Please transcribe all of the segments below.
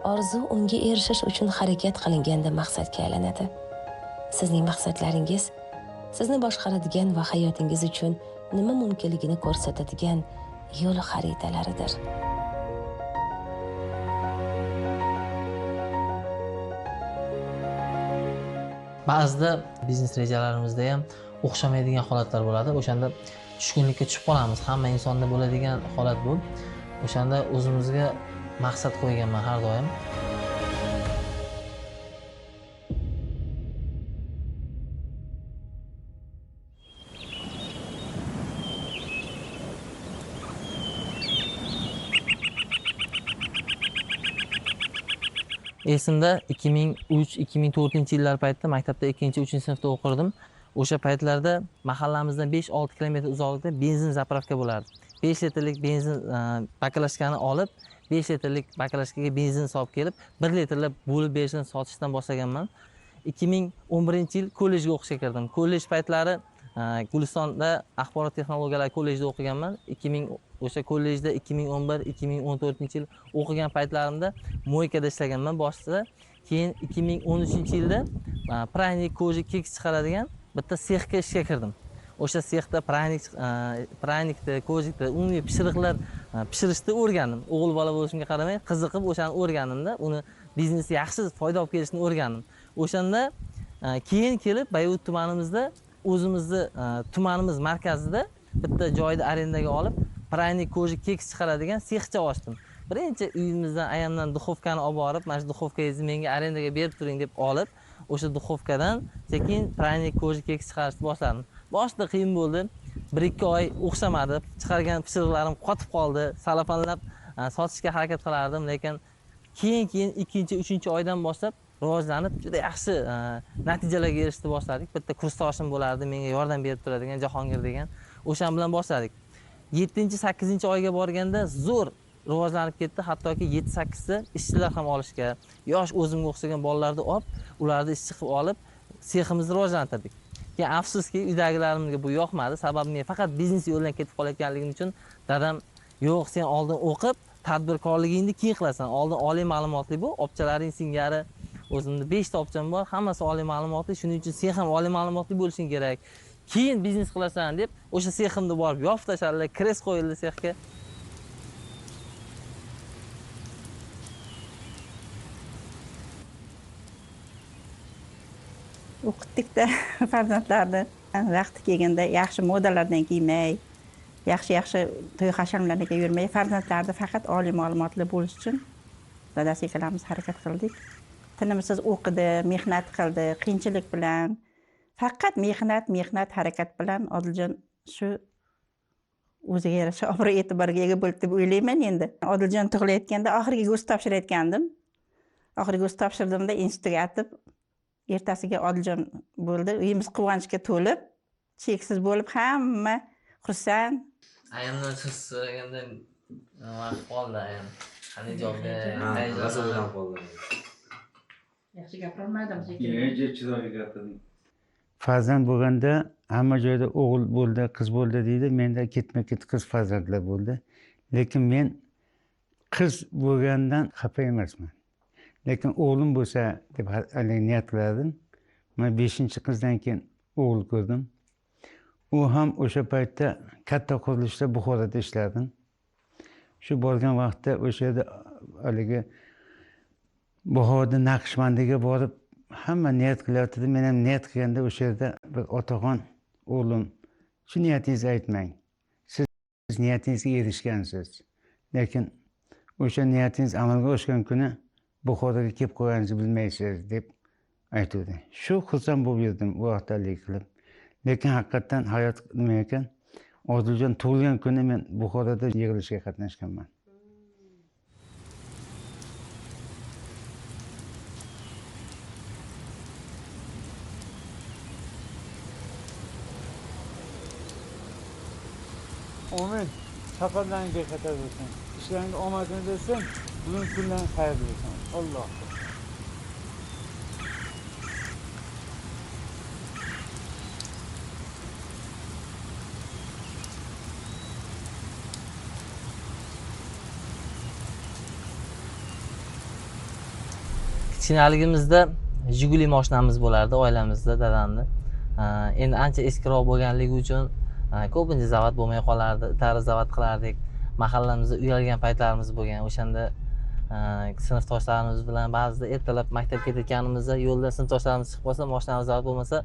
Orzu unga erishish uchun harakat qilinganda maqsadga aylanadi. Sizning maqsadlaringiz sizni boshqaradigan va hayotingiz uchun nima mumkinligini ko'rsatadigan yo'l xaritalaridir. Ba'zida biznes rejalarimizda ham o'xshamaydigan holatlar bo'ladi. O'shanda tushkunlikka tushib qolamiz. Hamma insonda bo'ladigan holat bu. O'shanda o'zimizga maqsad qo'yganman har doim. Esimda 2003-2004 yillar paytida maktabda 2-3 sinfda o'qirdim. O'sha paytlarda mahallamizdan 5-6 kilometr uzoqlikda benzin заправка bo'lardi. 5 litrlik benzin баклажка ni olib, 5 litrlik баклажка ga benzin solib kelib, 1 litrlab bo'lib berishni sotishdan boshlaganman. 2011 yil kollejga o'qishga kirdim. Kollej paytlari Gulistonda axborot texnologiyalari kollejida o'qiganman. 2000 o'sha kollejda 2011-2014 yil o'qigan paytlarimda мойка da ishlaganman boshida. Keyin 2013 yilda пряник, коржик, keks chiqaradigan bitta sexga ishga kirdim. O'sha sexda пряник ni, коржик ni, umumiy pishiriqlar pishirishni o'rgandim. O'g'il bola bo'lishimga qaramay, qiziqib o'shani o'rgandimda, uni biznesi yaxshi foyda olib kelishini o'rgandim. O'shanda keyin kelib Bayovut tumanimizda o'zimizni tumanimiz markazida bitta joyni arendaga olib, пряник, коржик, keks chiqaradigan sexcha ochdim. Birinchi uyimizdan ayamdan духовка ni olib borib, mana shu духовка ngizni menga arendaga berib turing deb olib, o'sha духовка dan sekin пряник, коржик, keks chiqarishni boshladim. Boshida qiyin bo'ldi. 1-2 oy o'xshamadi. Chiqargan pishiriqlarim qotib qoldi. Salafanlab sotishga harakat qilardim, lekin keyin 2-3 oydan boshlab rivojlanib, juda yaxshi natijalarga erishishni boshladik. Bitta kursdoshim bo'lardi, menga yordam berib turadigan Jahongir degan. O'shan bilan boshladik. 7-8 oyga borganda zo'r rivojlanib ketdi. Hattoki 7-8 ta ishchilar ham olishga, yosh o'zimga o'xshagan bolalarni olib, ularni ishchi qilib olib, seximizni rivojlantirdik. Keyin afsuski uydagilarimga bu yoqmadi. Sababi men faqat biznes yo'lidan ketib qolayotganligim uchun dadam, yo'q, sen oldin o'qib, tadbirkorligingni keyin qilasan. Oldin oliy ma'lumotli bu, opchalaring singari o'zimda 5 ta opcham bor, hammasi oliy ma'lumotli, shuning uchun sen ham oliy ma'lumotli bo'lishing kerak. Keyin biznes qilasan deb o'sha seximni borib yopib tashladilar, крест qo'yildi sexga. O'qitdikda farzandlarni. Vaqti kelganda yaxshi modalardan kiymay, yaxshi yaxshi to'y hashamlarga yurmay, farzandlarni faqat oliy ma'lumotli bo'lish uchun dadasi ikkalamiz harakat qildik. Tinimsiz o'qidi, mehnat qildi, qiyinchilik bilan, faqat mehnat, mehnat, harakat bilan Odiljon shu o'ziga yarasha obro' e'tiborga ega bo'ldi deb o'ylayman endi. Odiljon tug'ilayotganda oxirgi ГОСТ topshirayotgandim. Oxirgi ГОСТ topshirdimda institutga aytib, ertasiga Odiljon bo'ldi. Uyimiz quvonchga to'lib, cheksiz bo'lib, hamma xursand. Ayamdan so'z so'raganda nima qilib qoldi ayam? Qanday javob beray? Rosa o'ylanib qoldi. Yaxshi gapirolmadim. Yo'q, chiroyli gapirding. Farzand bo'lganda hamma joyda o'g'il bo'ldi, qiz bo'ldi deydi. Menda ketma-ket qiz farzandlar bo'ldi. Lekin men qiz bo'lgandan xafa emasman. Lekin o'g'lim bo'lsa deb haligi niyat qilardim. Men 5-qizdan keyin o'g'il ko'rdim. U ham o'sha paytda katta qurilishda Buxoroda ishlardim. Shu borgan vaqtda o'sha yerda haligi Buxoroda Naqshbandiga borib hamma niyat qilyotdi. Men ham niyat qilganda o'sha yerda bir otaxon, o'g'lim, shu niyatingizni aytmang. Siz niyatingizga erishgansiz. Lekin o'sha niyatingiz amalga oshgan kuni Buxoroga kelib qo'yganingizni bilmaysiz deb aytuvdi. Shu xursand bo'lib yurdim u vaqtda haligi qilib. Lekin haqiqatdan hayot nima ekan? Odiljon tug'ilgan kuni men Buxoroda yig'ilishga qatnashganman. Umid, safarlaring bexatar bo'lsin. Ishlaringda omading bersin, bugun kunlaring xayrli bo'lsin. Alloh. Kichkinaligimizda Jiguli mashinamiz bo'lardi oilamizda, dadamni. Endi ancha eskiroq bo'lganligi uchun ko'pincha zavod bo'lmay qolardi, tari zavod qilardik. Mahallamizda uyalgan paytlarimiz bo'lgan. O'shanda sinfdoshlarimiz bilan ba'zida ertalab maktabga ketayotganimizda yo'lda sinfdoshlarimiz chiqib qolsa, mashinamiz zavod bo'lmasa,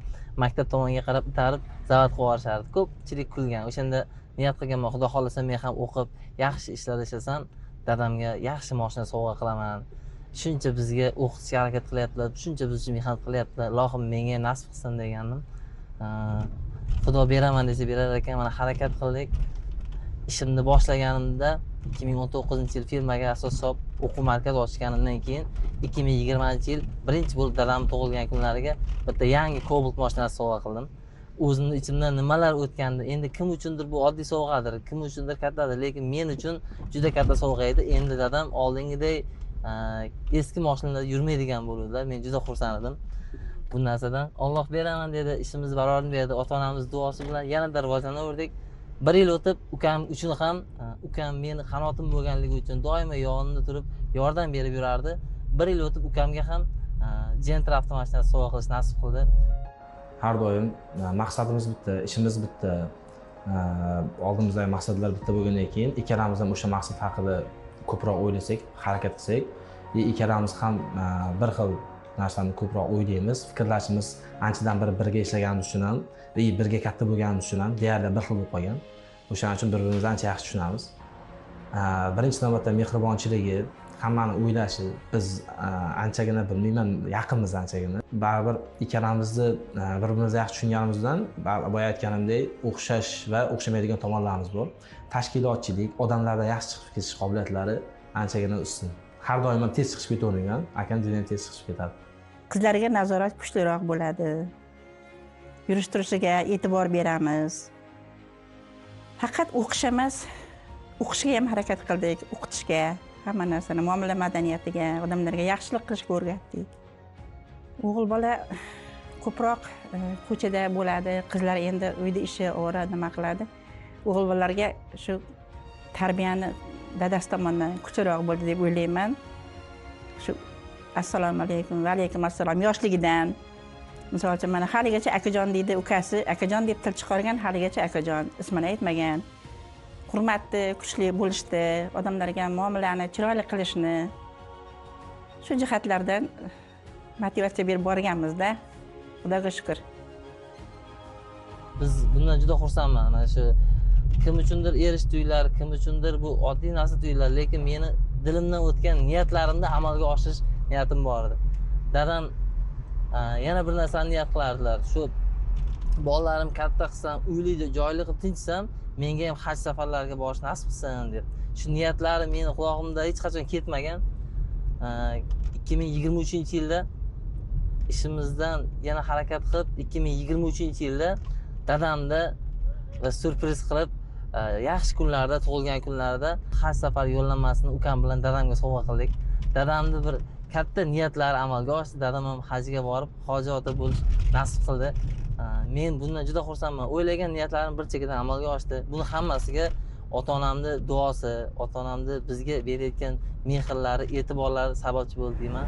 maktab tomonga qarab itarib zavod qilib yuborishardi. Ko'pchilik kulgan. O'shanda niyat qilganman, Xudo xohlasa men ham o'qib, yaxshi ishlarda ishlasam, dadamga yaxshi mashina sovg'a qilaman. Shuncha bizga o'qitishga harakat qilyaptilar, shuncha biz uchun mehnat qilyaptilar, ilohim menga nasib qilsin degandim. Xudo beraman desa berar ekan, mana harakat qildik. Ishimni boshlaganimda 2019-yil firmaga asos solib o'quv markazi ochganimdan keyin 2020-yil birinchi bo'lib dadam tug'ilgan kunlariga bitta yangi Cobalt mashinasi sovg'a qildim. O'zimni ichimdan nimalar o'tgandi, endi kim uchundir bu oddiy sovg'adir, kim uchundir kattadir, lekin men uchun juda katta sovg'a edi. Endi dadam oldingidek eski mashinalarda yurmaydigan bo'ldilar. Men juda xursand edim bu narsadan. Alloh beraman dedi, ishimiz barorini berdi. Ota-onamiz duosi bilan yanada rivojlanaverdik. Bir yil o'tib ukam uchun ham, ukam meni qanotim bo'lganligi uchun doimo yonimda turib yordam berib yurardi. Bir yil o'tib ukamga ham Gentra avtomashinasi sovg'a qilish nasib qildi. Har doim maqsadimiz bitta, ishimiz bitta, oldimizdagi maqsadlar bitta bo'lgandan keyin ikkalamiz ham o'sha maqsad haqida ko'proq o'ylasak, harakat qilsak, ikkalamiz ham bir xil narsani ko'proq o'ylaymiz, fikrlashimiz anchadan beri birga ishlaganimiz uchun ham, birga katta bo'lganimiz uchun ham deyarli bir xil bo'lib qolgan. O'shaning uchun bir-birimizni ancha yaxshi tushunamiz. Birinchi navbatda mehribonchiligi, hammani o'ylashi, biz anchagina bilmayman, yaqinmiz anchagina. Baribir ikkalamizni bir-birimizni yaxshi tushunganimizdan, boya aytganimdek, o'xshash va o'xshamaydigan tomonlarimiz bor. Tashkilotchilik, odamlardan yaxshi chiqib ketish qobiliyatlari anchagina ustun. Har doim ham tez chiqib ketavermayman, akam juda ham tez chiqib ketadi. Qizlarga nazorat kuchliroq bo'ladi. Yurish turishiga e'tibor beramiz. Faqat o'qish emas, o'qishga ham harakat qildik, o'qitishga, hamma narsani, muomala madaniyatiga, odamlarga yaxshilik qilishga o'rgatdik. O'g'il bola ko'proq ko'chada bo'ladi, qizlar endi uyda ishi ora nima qiladi. O'g'il bolalarga shu tarbiyani dadasi tomonidan kuchliroq bo'ldi deb o'ylayman. Shu assalomu alaykum va alaykum assalom yoshligidan. Misol uchun mana haligacha akajon deydi ukasi, akajon deb til chiqargan, haligacha akajon ismini aytmagan. Hurmatni, kuchli bo'lishni, odamlarga muomalani chiroyli qilishni, shu jihatlardan motivatsiya berib borganmiz-da. Xudoga shukr. Biz bundan juda xursandman. Mana shu kim uchundir erish tuyular, kim uchundir bu oddiy narsa tuyular, lekin meni dilimdan o'tgan niyatlarimni amalga oshirish niyatim bor edi. Dadam yana bir narsani niyat qilardilar. Shu bolalarim katta qilsam, uyli joyli qilib tinchsam, menga ham haj safarlariga borish nasib qilsin deb. Shu niyatlari meni qulog'imda hech qachon ketmagan. 2023-yilda ishimizdan yana harakat qilib, 2023-yilda dadamda va syurpriz qilib, yaxshi kunlarda, tug'ilgan kunlarida haj safar yo'llanmasini ukam bilan dadamga sovg'a qildik. Dadamni bir katta niyatlari amalga oshdi. Dadam ham hajga borib, hoji ota bo'lish nasib qildi. Men bundan juda xursandman. O'ylagan niyatlarim bir chekkadan amalga oshdi. Buni hammasiga ota-onamning duosi, ota-onamning bizga berayotgan mehrlari, e'tiborlari sababchi bo'ldi deyman.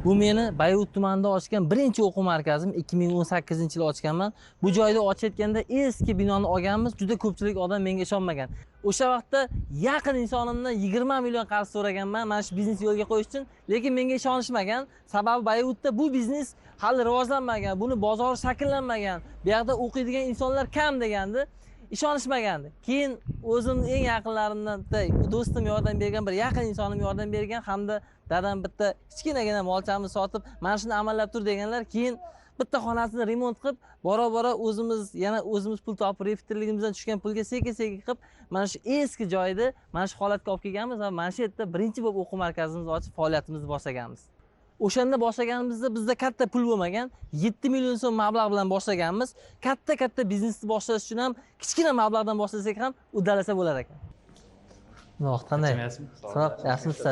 Bu meni Bayvut tumanida ochgan birinchi o'quv markazim. 2018-yil ochganman. Bu joyda ochayotganda eski binoni olganmiz. Juda ko'pchilik odam menga ishonmagan. O'sha vaqtda yaqin insonimdan 20 million qarz so'raganman mana shu biznes yo'lga qo'yish uchun, lekin menga ishonishmagan. Sababi Bayvutda bu biznes hali rivojlanmagan, buni bozori shakllanmagan, bu yoqda o'qiydigan insonlar kam degandi. Ishonishmagandi. Keyin o'zimning eng yaqinlarimdan bitta do'stim yordam bergan, bir yaqin insonim yordam bergan hamda dadam bitta kichkinagina molchamizni sotib, mana shuni amallab tur deganlar. Keyin bitta xonasini remont qilib, bora-bora o'zimiz yana o'zimiz pul topib, repetitorligimizdan tushgan pulga sekin-sekin qilib, mana shu eski joyda mana shu holatga olib kelganmiz va mana shu yerda birinchi bo'lib o'quv markazimizni ochib faoliyatimizni boshlaganmiz. O'shanda boshlaganimizda bizda katta pul bo'lmagan, 7 million so'm mablag' bilan boshlaganmiz. Katta-katta biznesni boshlash uchun ham kichkina mablag'dan boshlasak ham uddalasa bo'lar ekan. Vaqt qanday? Sog', yaxshimisiz?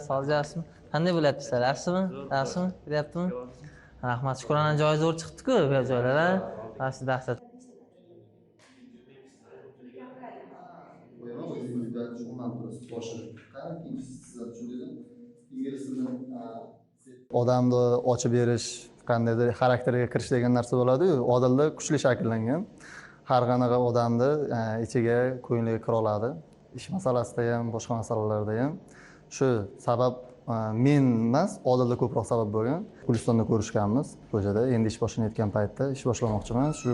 Sog'liq yaxshimi? Qanday bo'lyapti ishlar? Yaxshimi? Yaxshimi? Ketyaptimi? Rahmat. Shukrona joyi zo'r chiqdi-ku bu joylar, a? Yaxshi, dahshat. boshladi. Ingliz tilini odamni ochib berish, qandaydir xarakteriga kirish degan narsa bo'ladi-yu, Odilda kuchli shakllangan. Har qanaqa odamni ichiga, ko'ngliga kira oladi. Ish masalasida ham, boshqa masalalarda ham. Shu sabab men emas, Odilda ko'proq sabab bo'lgan. Gulistonda ko'rishganmiz, ko'chada. Endi ish boshlanayotgan paytda ish boshlamoqchiman. Shu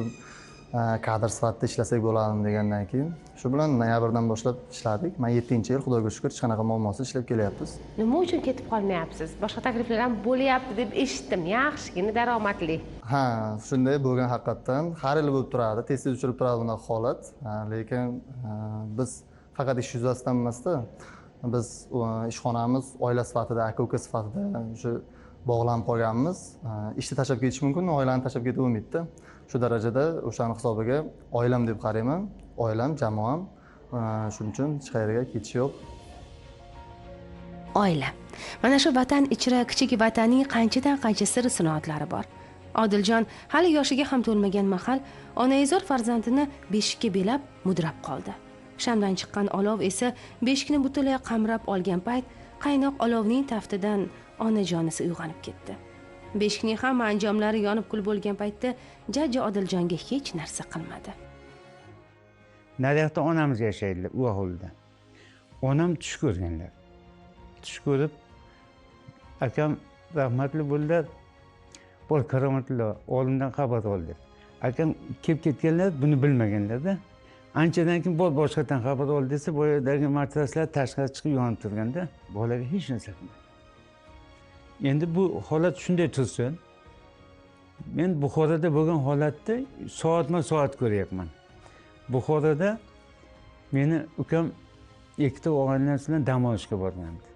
kadr sifatida ishlasak bo'ladimi degandan keyin shu bilan noyabrdan boshlab ishladik. Men 7-yil, Xudoga shukr, hech qanaqa muammosiz ishlab kelyapmiz. Nima uchun ketib qolmayapsiz? Boshqa takliflar ham bo'lyapti deb eshitdim. Yaxshigina daromadli. Ha, shunday bo'lgan haqiqatdan. Har yili bo'lib turadi, tez-tez uchrab turadi bunaqa holat. Lekin biz faqat ish yuzasidan emasda, biz ishxonamiz oila sifatida, aka-uka sifatida shu bog'lanib qolganmiz. Ishni tashlab ketish mumkin, oilani tashlab ketib bo'lmaydi. Shu darajada o'shani hisobiga oilam deb qarayman. Oilam, jamoam. Shuning uchun hech qayerga ketish yo'q. Oila. Mana shu vatan ichra kichik vatanning qanchadan-qancha sir sinoatlari bor. Odiljon hali yoshiga ham to'lmagan mahal onaizor farzandini beshikka belab mudrab qoldi. Shamdan chiqqan olov esa beshikni butunlay qamrab olgan payt qaynoq olovning taftidan onajonisi uyg'onib ketdi. Beshikning hamma anjomlari yonib kul bo'lgan paytda jajji Odiljonga hech narsa qilmadi. Nariyoqda onamiz yashaydilar, u hovlida. Onam tush ko'rganlar. Tush ko'rib, akam rahmatli bo'ldilar, bor karomatli olimdan xabar oldi. Akam kelib ketganlar, buni bilmaganlar-da. Anchadan keyin bor boshqatdan xabar oldi desa, boyadagi matraslar tashqari chiqib yonib turganda, bolaga hech narsa qilmadi. Endi bu holat shunday tursin. Men Buxoroda bo'lgan holatni soatma-soat ko'ryapman. Buxoroda meni ukam ikkita og'aynisi bilan dam olishga borgandi.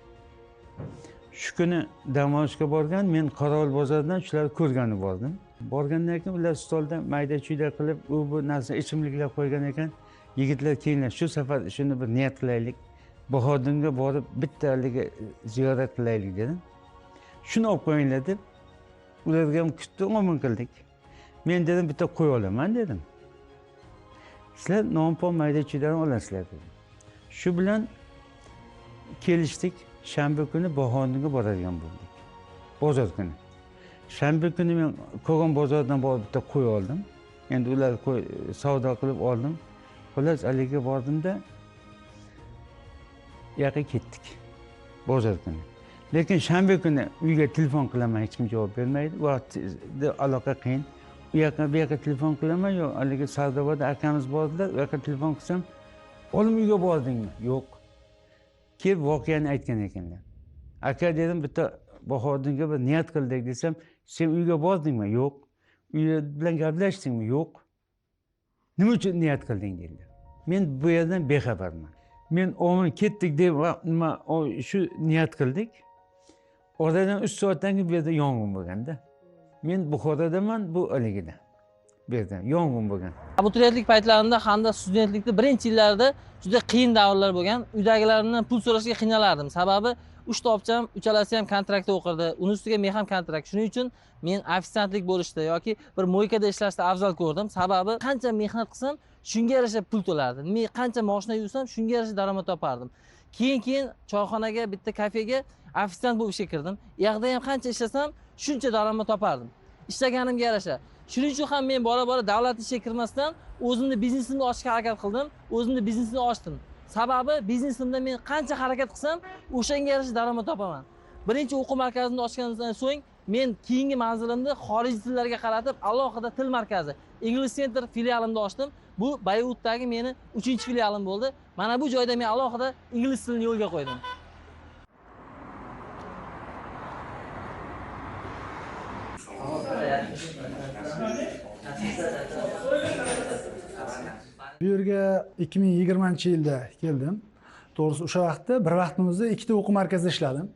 Shu kuni dam olishga borgan, men Qorovul bozoridan shularni ko'rgani bordim. Borgandan keyin ular stolda mayda-chuyda qilib, u bu narsa ichimliklar qo'ygan ekan. Yigitlar kelinglar, shu safar shuni bir niyat qilaylik. Bahodirga borib bitta haligi ziyorat qilaylik dedim. Shuni olib qo'yinglar deb ularga ham kutdi, o'min qildik. Men dedim bitta qo'y olaman dedim. Sizlar non-pon mayda-chuydan olasizlar dedim. Shu bilan kelishdik. Shanba kuni Bahodirga boradigan bo'ldik. Bozor kuni. Shanba kuni men Kogon bozoridan borib bitta qo'y oldim. Endi ular qo'y savdo qilib oldim. Xullas haligi bordimda yoqqa ketdik. Bozor kuni. Lekin shanba kuni uyga telefon qilaman, hech kim javob bermaydi. Vaqtda aloqa qiyin. U yoqqa bu yoqqa telefon qilaman, yo'q, haligi Sardoboda akamiz bordilar, u yoqqa telefon qilsam, "Olim uyga bordingmi?" Yo'q. Kelib voqeani aytgan ekanlar. Aka dedim, bitta Bahodirga bir niyat qildik desam, "Sen uyga bordingmi?" Yo'q. "Uy bilan gaplashdingmi?" Yo'q. "Nima uchun niyat qilding?" dedilar. Men bu yerdan bexabarman. Men o'min ketdik deb nima shu niyat qildik. Oradan 3 soatdan keyin bu yerda yong'in bo'lganda. Men Buxorodaman, bu haligida. Bu yerda yong'in bo'lgan. Abituriyentlik paytlarimda hamda studentlikda birinchi yillarda juda qiyin davrlar bo'lgan. Uydagilarimdan pul so'rashga qiynalardim. Sababi 3 ta opcham, uchalasi ham kontraktda o'qirdi. Uni ustiga men ham kontrakt. Shuning uchun men ofitsiantlik bo'lishda yoki bir moykada ishlashda afzal ko'rdim. Sababi qancha mehnat qilsam, shunga yarasha pul to'lardim. Men qancha mashina yuvsam, shunga yarasha daromad topardim. Keyin choyxonaga, bitta kafega ofitsiant bo'lib ishga kirdim. U yoqda ham qancha ishlasam, shuncha daromad topardim. Ishlaganimga yarasha. Shuning uchun ham men bora-bora davlat ishiga kirmasdan o'zimni biznesimni ochishga harakat qildim. O'zimni biznesimni ochdim. Sababi biznesimda men qancha harakat qilsam, o'shanga yarasha daromad topaman. Birinchi o'quv markazimni ochganimdan so'ng men keyingi manzilimni xorijiy tillarga qaratib, alohida til markazi, English Center filialimni ochdim. Bu Bayutdagi meni 3-filialim bo'ldi. Mana bu joyda men alohida ingliz tilini yo'lga qo'ydim. Bu yerga 2020-yilda keldim. To'g'risi o'sha vaqtda bir vaqtning o'zida ikkita o'quv markazida ishladim.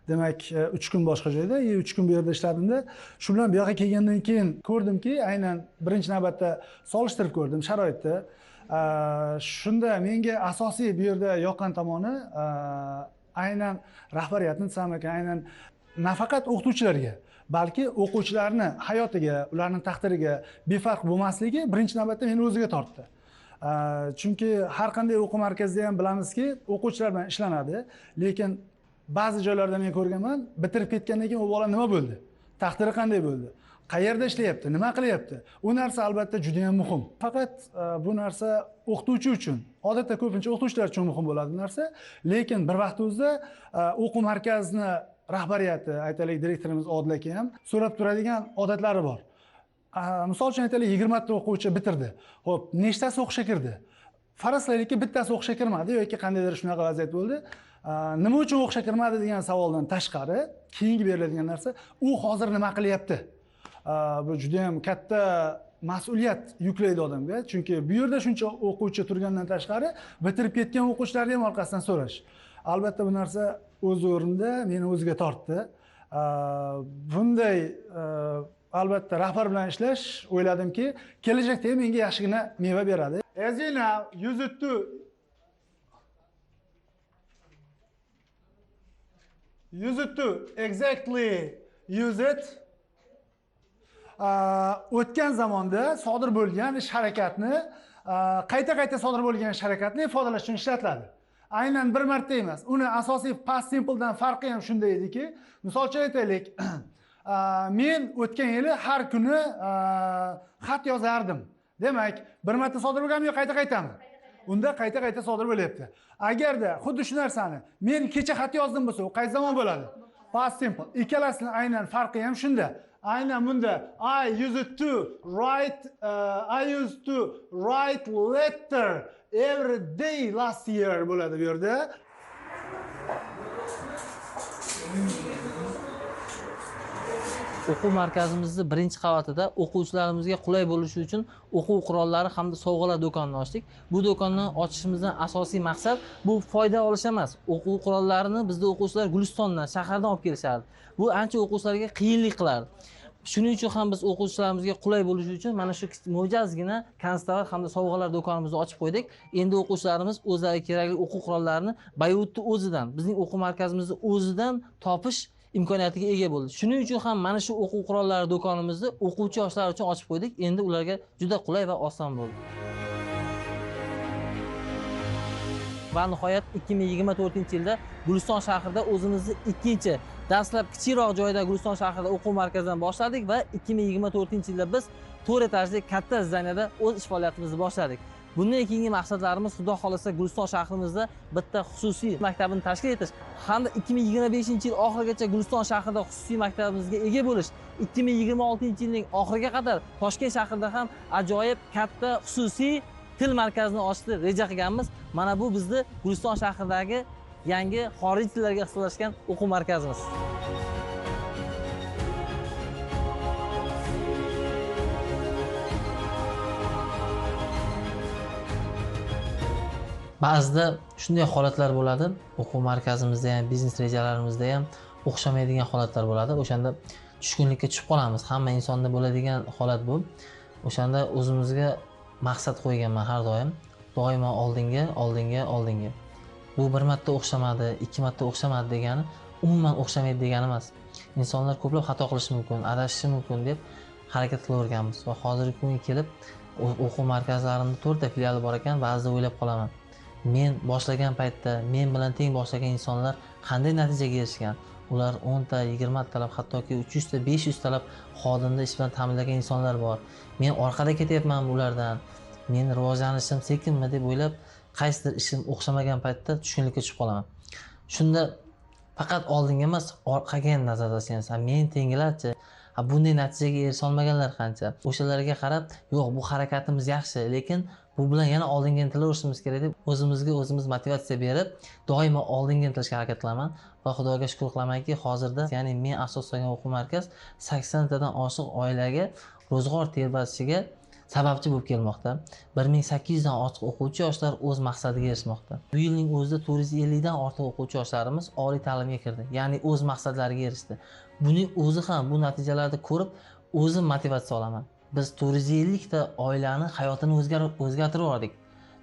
Demak, 3 kun boshqa joyda, 3 kun bu yerda ishladimda. Shu bilan bu yoqqa kelgandan keyin ko'rdimki, aynan birinchi navbatda solishtirib ko'rdim sharoitni. Shunda menga asosiy bu yerda yoqqan tomoni aynan rahbariyatni desam ekan, aynan nafaqat o'qituvchilarga, balki o'quvchilarni hayotiga, ularning taqdiriga befarq bo'lmasligi birinchi navbatda meni o'ziga tortdi. Chunki har qanday o'quv markazida ham bilamizki, o'quvchilar bilan ishlanadi, lekin ba'zi joylarda men ko'rganman, bitirib ketgandan keyin u bola nima bo'ldi? Taqdiri qanday bo'ldi? Qayerda ishlayapti? Nima qilyapti? U narsa albatta juda ham muhim. Faqat bu narsa o'qituvchi uchun, odatda ko'pincha o'qituvchilar uchun muhim bo'ladi bu narsa, lekin bir vaqt o'zida o'quv markazini rahbariyati, aytaylik direktorimiz Odil aka ham so'rab turadigan odatlari bor. Misol uchun aytaylik 20 ta o'quvchi bitirdi. Xo'p, nechtasi o'qishga kirdi? Faraz qilaylikki, bittasi o'qishga kirmadi yoki qandaydir shunaqa vaziyat bo'ldi. Nima uchun o'qishga kirmadi degan savoldan tashqari, keyingi beriladigan narsa, u hozir nima qilyapti? Bu juda ham katta mas'uliyat yuklaydi odamga, chunki bu yerda shuncha o'quvchi turgandan tashqari, bitirib ketgan o'quvchilarni ham orqasidan so'rash. Albatta bu narsa o'z o'rnida meni o'ziga tortdi. Bunday albatta rahbar bilan ishlash, o'yladimki, kelajakda ham menga yaxshigina meva beradi. As you know, use it to exactly use it. O'tgan zamonda sodir bo'lgan ish harakatni, qayta-qayta sodir bo'lgan ish harakatni ifodalash uchun ishlatiladi. Aynan bir marta emas. Uni asosiy past simpledan farqi ham shunda ediki, misol uchun aytaylik, men o'tgan yili har kuni xat yozardim. Demak, bir marta sodir bo'lganmi yo qayta-qaytami? Unda qayta-qayta sodir bo'lyapti. Agarda xuddi shu narsani men kecha xat yozdim bo'lsa, u qaysi zamon bo'ladi? Past simple. Ikkalasining aynan farqi ham shunda. Aynan bunda I used to write letter every day last year bo'ladi bu yerda. O'quv markazimizni birinchi qavatida o'quvchilarimizga qulay bo'lishi uchun o'quv qurollari hamda sovg'alar do'konini ochdik. Bu do'konni ochishimizdan asosiy maqsad bu foyda olish emas. O'quv qurollarini bizda o'quvchilar Gulistondan, shahardan olib kelishardi. Bu ancha o'quvchilarga qiyinlik qilardi. Shuning uchun ham biz o'quvchilarimizga qulay bo'lishi uchun mana shu mo'jazgina konstovar hamda sovg'alar do'konimizni ochib qo'ydik. Endi o'quvchilarimiz o'zlariga kerakli o'quv qurollarini Bayutni o'zidan, bizning o'quv markazimizni o'zidan topish imkoniyatiga ega bo'ldi. Shuning uchun ham mana shu o'quv qurollari do'konimizni o'quvchi yoshlar uchun ochib qo'ydik. Endi ularga juda qulay va oson bo'ldi. Va nihoyat 2024-yilda Guliston shahrida o'zimizni ikkinchi, dastlab kichikroq joyda Guliston shahrida o'quv markazidan boshladik va 2024-yilda biz 4 etajli katta zdaniyada o'z ish faoliyatimizni boshladik. Bundan keyingi maqsadlarimiz Xudo xolasa Guliston shahrimizda bitta xususiy maktabini tashkil etish hamda 2025-yil oxirigacha Guliston shahrida xususiy maktabimizga ega bo'lish, 2026-yilning oxiriga qadar Toshkent shahrida ham ajoyib katta xususiy til markazini ochishni reja qilganmiz. Mana bu bizni Guliston shahridagi yangi xorij tillariga ixtisoslashgan o'quv markazimiz. Ba'zida shunday holatlar bo'ladi, o'quv markazimizda ham, biznes rejalarimizda ham o'xshamaydigan holatlar bo'ladi. O'shanda tushkunlikka tushib qolamiz. Hamma insonda bo'ladigan holat bu. O'shanda o'zimizga maqsad qo'yganman har doim. Doimo oldinga, oldinga, oldinga. Bu bir marta o'xshamadi, ikki marta o'xshamadi degani umuman o'xshamaydi degani emas. Insonlar ko'plab xato qilishi mumkin, adashishi mumkin deb harakat qilaverganmiz va hozirgi kunga kelib o'quv markazlarimda 4 ta filiali bor ekan, ba'zida o'ylab qolaman. Men boshlagan paytda men bilan teng boshlagan insonlar qanday natijaga erishgan? Ular 10 ta, 20 talab, hattoki 300 ta, 500 talab xodimni ish bilan ta'minlagan insonlar bor. Men orqada ketyapman ulardan. Men rivojlanishim sekinmi deb o'ylab, qaysidir ishim o'xshamagan paytda tushkunlikka tushib qolaman. Shunda faqat oldinga emas, orqaga ham nazar tashlaymiz. Men tenglarchi, bunday natijaga erisha olmaganlar qancha? O'shalarga qarab, yo'q, bu harakatimiz yaxshi, lekin bu bilan yana oldinga intilaverishimiz kerak deb o'zimizga o'zimiz motivatsiya berib, doimo oldinga intilishga harakat qilaman va Xudoga shukr qilamanki, hozirda, ya'ni men asos solgan o'quv markaz 80 tadan oshiq oilaga ro'zg'or terbatishiga sababchi bo'lib kelmoqda. 1800 dan ortiq o'quvchi yoshlar o'z maqsadiga erishmoqda. Bu yilning o'zida 450 dan ortiq o'quvchi yoshlarimiz oliy ta'limga kirdi, ya'ni o'z maqsadlariga erishdi. Buning o'zi ham, bu natijalarni ko'rib o'zim motivatsiya olaman. Biz 450 ta oilani hayotini o'zgartirib yubordik.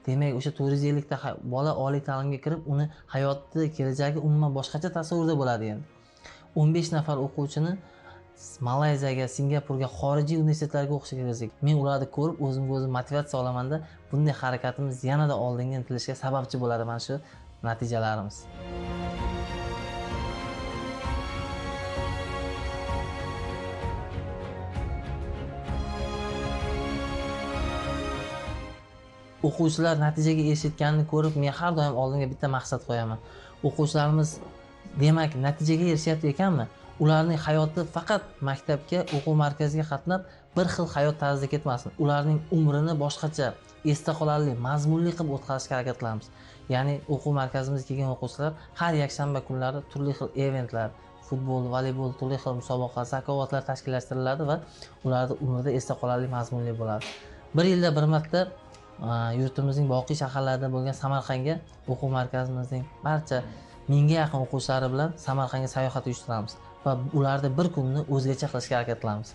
Demak, o'sha 450 ta bola oliy ta'limga kirib, uni hayoti, kelajagi umuman boshqacha tasavvurda bo'ladi endi. 15 nafar o'quvchini Malayziyaga, Singapurga, xorijiy universitetlarga o'qishga kirgizdik. Men ularni ko'rib o'zimga o'zim motivatsiya olamanda, bunday harakatimiz yanada oldinga intilishga sababchi bo'ladi mana shu natijalarimiz. O'quvchilar natijaga erishayotganini ko'rib, men har doim oldimga bitta maqsad qo'yaman. O'quvchilarimiz demak natijaga erishyapti ekanmi? Ularning hayoti faqat maktabga, o'quv markaziga qatnab bir xil hayot tarzida ketmasin. Ularning umrini boshqacha, esda qolarli, mazmunli qilib o'tkazishga harakat qilamiz. Ya'ni o'quv markazimizga kelgan o'quvchilar har yakshanba kunlari turli xil eventlar, futbol, voleybol, turli xil musobaqa, zakovatlar tashkillashtiriladi va ularning umrida esda qolarli, mazmunli bo'ladi. Bir yilda bir marta yurtimizning boqiy shaharlarida bo'lgan Samarqandga o'quv markazimizning barcha 1000ga yaqin o'quvchilari bilan Samarqandga sayohat uyushtiramiz va ularda bir kunni o'zgacha qilishga harakat qilamiz.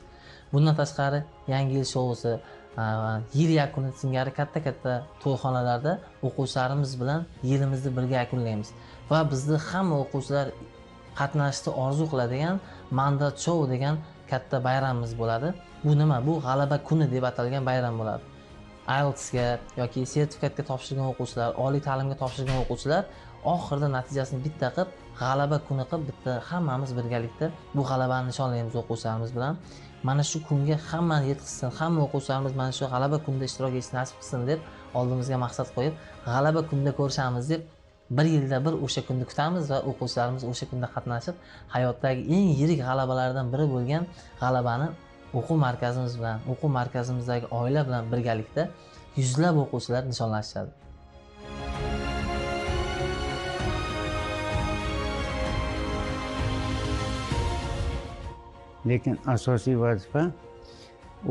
Bundan tashqari yangi yil shousi, yil yakuni singari katta-katta to'yxonalarda o'quvchilarimiz bilan yilimizni birga yakunlaymiz va bizni hamma o'quvchilar qatnashishni orzu qiladigan Mandat shou degan katta bayramimiz bo'ladi. Bu nima? Bu g'alaba kuni deb atalgan bayram bo'ladi. IELTSga yoki sertifikatga topshirgan o'quvchilar, oliy ta'limga topshirgan o'quvchilar oxirida natijasini bitta qilib, g'alaba kuni qilib, bitta hammamiz birgalikda bu g'alabani nishonlaymiz o'quvchilarimiz bilan. Mana shu kunga hammani yetkazsin, hamma o'quvchilarimiz mana shu g'alaba kunida ishtirok etishni nasib qilsin deb oldimizga maqsad qo'yib, g'alaba kunida ko'rishamiz deb bir yilda bir o'sha kunni kutamiz va o'quvchilarimiz o'sha kunda qatnashib, hayotdagi eng yirik g'alabalardan biri bo'lgan g'alabani o'quv markazimiz bilan, o'quv markazimizdagi oila bilan birgalikda yuzlab o'quvchilar nishonlashadi. Lekin asosiy vazifa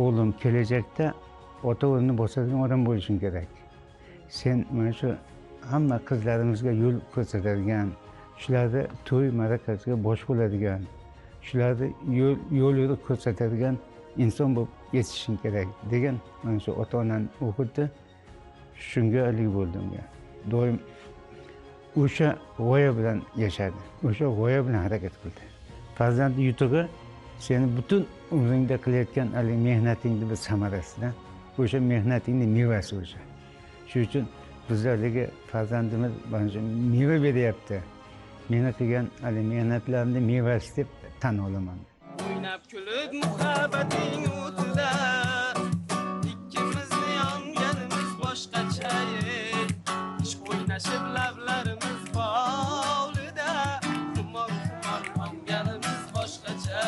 o'g'lim kelajakda ota o'rnini bosadigan odam bo'lishing kerak. Sen mana shu hamma qizlarimizga yo'l ko'rsatadigan, shularni to'y ma'rakasiga bosh bo'ladigan, shularni yo'l yo'l ko'rsatadigan inson bo'lib yetishishing kerak degan mana shu ota-onani o'qitdi. Shunga alik bo'ldim. Doim o'sha g'oya bilan yashadi, o'sha g'oya bilan harakat qildi. Farzandni yutug'i seni butun umringda qilayotgan haligi mehnatingni bir samarasida, o'sha mehnatingni mevasi o'sha. Shuning uchun bizlarga farzandimiz mana shu meva beryapti. Meni qilgan haligi mehnatlarimni mevasi deb tan olaman. O'ynab kulib muhabbating o'tida ikkimizni yonganimiz boshqacha, ishq o'ynashib lablarimiz hovlida xumor xumor tomganimiz boshqacha,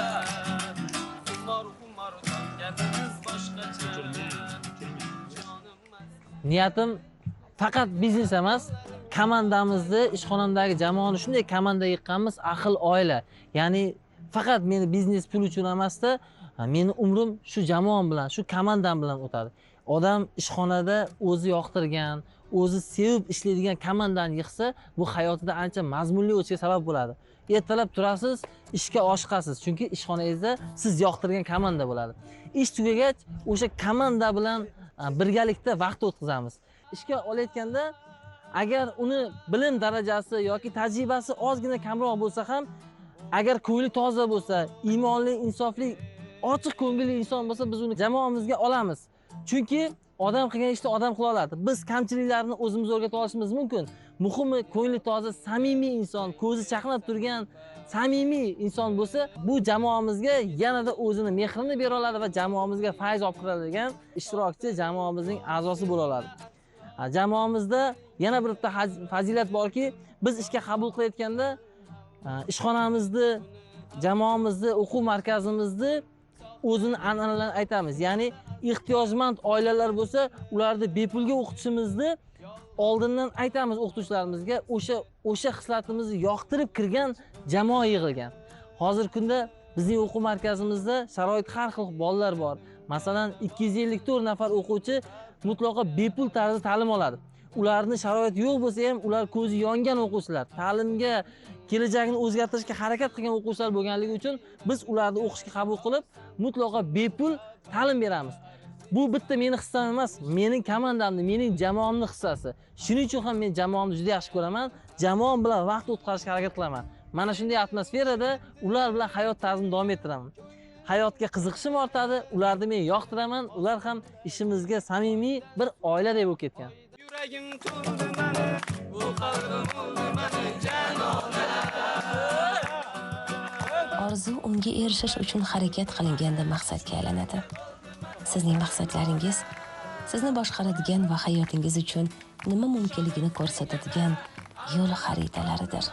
xumor xumor tomganimiz boshqacha. Niyatim faqat biznes emas, komandamizni, ishxonamdagi jamoani shunday komanda yiqqanmiz, ahil oila. Ya'ni faqat meni biznes pul uchun emasda, meni umrim shu jamoam bilan, shu komandam bilan o'tadi. Odam ishxonada o'zi yoqtirgan, o'zi sevib ishlaydigan komandani yig'sa, bu hayotida ancha mazmunli o'tishiga sabab bo'ladi. Ertalab turasiz, ishga oshiqasiz, chunki ishxonangizda siz yoqtirgan komanda bo'ladi. Ish tugagach, o'sha komanda bilan birgalikda vaqt o'tkazamiz. Ishga olayotganda agar uni bilim darajasi yoki tajribasi ozgina kamroq bo'lsa ham, agar ko'ngli toza bo'lsa, iymonli, insofli, ochiq ko'ngilli inson bo'lsa, biz uni jamoamizga olamiz. Chunki odam qilgan ishni odam qila oladi. Biz kamchiliklarni o'zimiz o'rgata olishimiz mumkin. Muhimi ko'ngli toza, samimiy inson, ko'zi chaqnab turgan samimiy inson bo'lsa, bu jamoamizga yanada o'zini mehrini bera oladi va jamoamizga fayz olib kiradigan ishtirokchi, jamoamizning a'zosi bo'la oladi. Jamoamizda yana bir bitta fazilat borki, biz ishga qabul qilayotganda ishxonamizni, jamoamizni, o'quv markazimizni o'zini an'analarini aytamiz. Ya'ni ehtiyojmand oilalar bo'lsa, ularni bepulga o'qitishimizni oldindan aytamiz o'qituvchilarimizga. O'sha xislatimizni yoqtirib kirgan jamoa yig'ilgan. Hozirgi kunda bizning o'quv markazimizda sharoit har xil bolalar bor. Masalan, 254 nafar o'quvchi mutlaqo bepul tarzda ta'lim oladi. Ularni sharoit yo'q bo'lsa ham, ular ko'zi yongan o'quvchilar, ta'limga, kelajagini o'zgartirishga harakat qilgan o'quvchilar bo'lganligi uchun biz ularni o'qishga qabul qilib, mutlaqo bepul ta'lim beramiz. Bu bitta meni hissam emas, mening komandamni, mening jamoamning hissasi. Shuning uchun ham men jamoamni juda yaxshi ko'raman, jamoam bilan vaqt o'tkazishga harakat qilaman. Mana shunday atmosferada ular bilan hayot tarzimni davom ettiraman. Hayotga qiziqishim ortadi, ularni men yoqtiraman, ular ham ishimizga samimiy bir oiladek bo'lib ketgan. Yuragim to'ldi mani, bu qalbim o'ldi mani janona. Orzu unga erishish uchun harakat qilinganda maqsadga aylanadi. Sizning maqsadlaringiz sizni boshqaradigan va hayotingiz uchun nima mumkinligini ko'rsatadigan yo'l xaritalaridir.